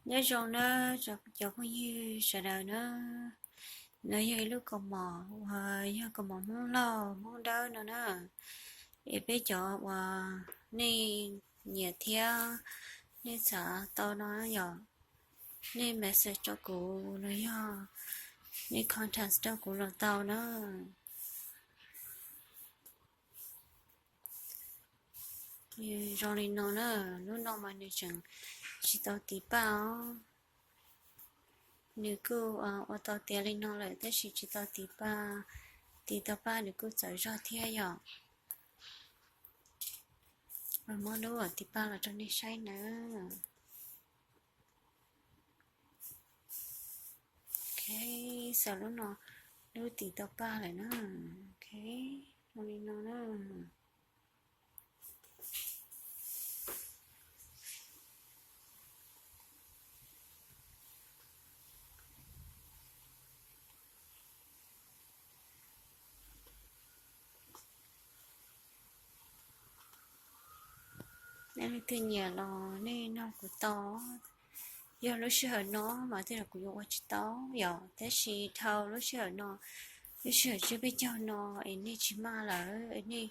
Nyob zoo na, cov phooj ywg sawv daws na. No yog ib lub kaus mom uas yog kaus mom Hmoob Lauj Hmoob Dawb no na. Es peb cov uas nej nyiam thiab nej xav tau no yog nej message rau kuv los yog nej contact rau kuv los tau na. Zoo li no na, lub no mas nws tseem tsis tau tiv paj os. Nws kuj ua tau tiav li no lawm tab sis tsis tau tiv paj, tiv tau paj nws kuj txawv zog thiab yom. Muab lub tiv paj los rau nej saib nawb. Ok, xav lub no, lub tiv tau paj lawm na. Ok, zoo li no na. Nej leej twg nyiam los nej nug kuv tau. Yog lub sij hawm no mas tej zaum kuv yuav ua tsis tau yom, tab sis dhau lub sij hawm no, lub sij hawm tsib peb caug no es nej tsis maj lawm es nej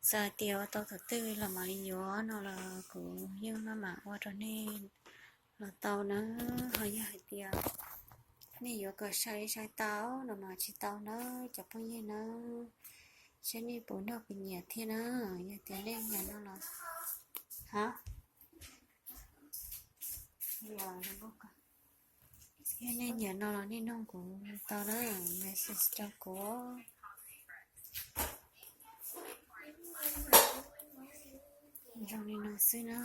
xav tias ua tau thaum twg los mam li yuav no los kuv yeej maj mam ua rau nej los tau na. Ho yog hais tias nej yuav kom sai sai tau no mas tsis tau na cov phooj ywg na. Saib nej puas nrog kuv nyiam thiab na, yog tias nej nyiam no los, ha, yog nej nyiam no los nej nug kuv tau na, message rau kuv. Zoo li no xwb na.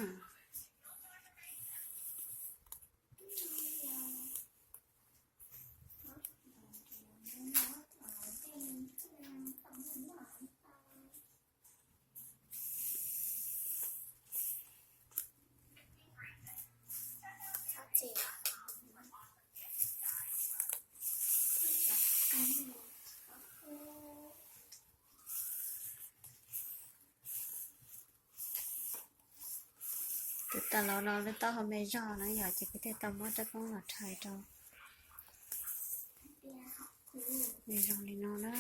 Tus tas los no lub taub hau me zog na yom, ces kuv thiaj tau muab rab koob los rhais rau. Nws zoo li no na.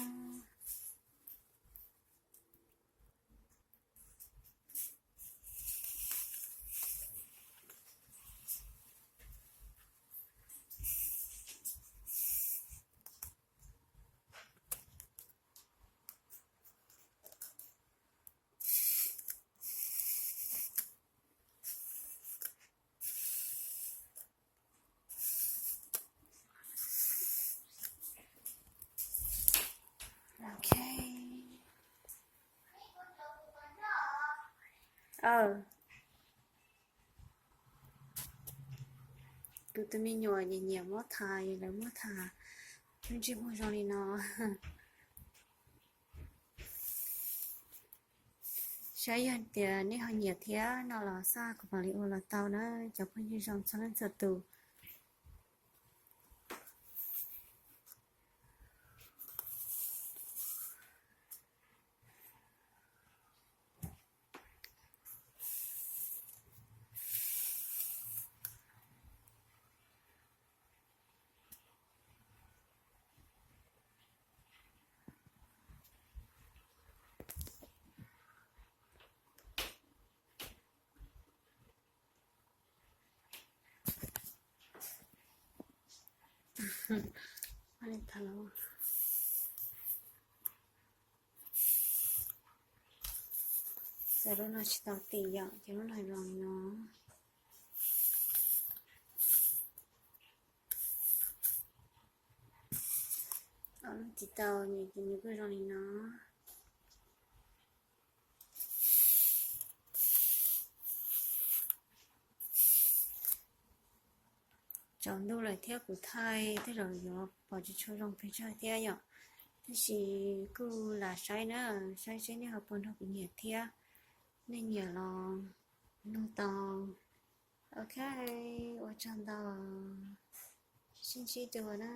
Ok. Kuv tus me nyuam nyiam nyiam muab tham, lawv muab tham lub ntsej muag zoo li no. Saib yog tias nej ho nyiam thiab no los xaj kuv mam li ua los tau na cov phooj ywg zoo txhua leej txhua tus. Xav lub no tsis tau tim yom, ces lub no zoo li no. Lub tim tau ces nws kuj zoo li no. Tsaus ntuj lawm thiab kuv thaij tej zaum yuav pom tsis tshua zoo pes tsawg thiab yom. Tab sis kuj lam saib na, saib seb nej ho puas nrog kuv nyiam thiab. Nej nyiam los nug tau. Ok, ua tsaug ntau. Sib ntsib dua na.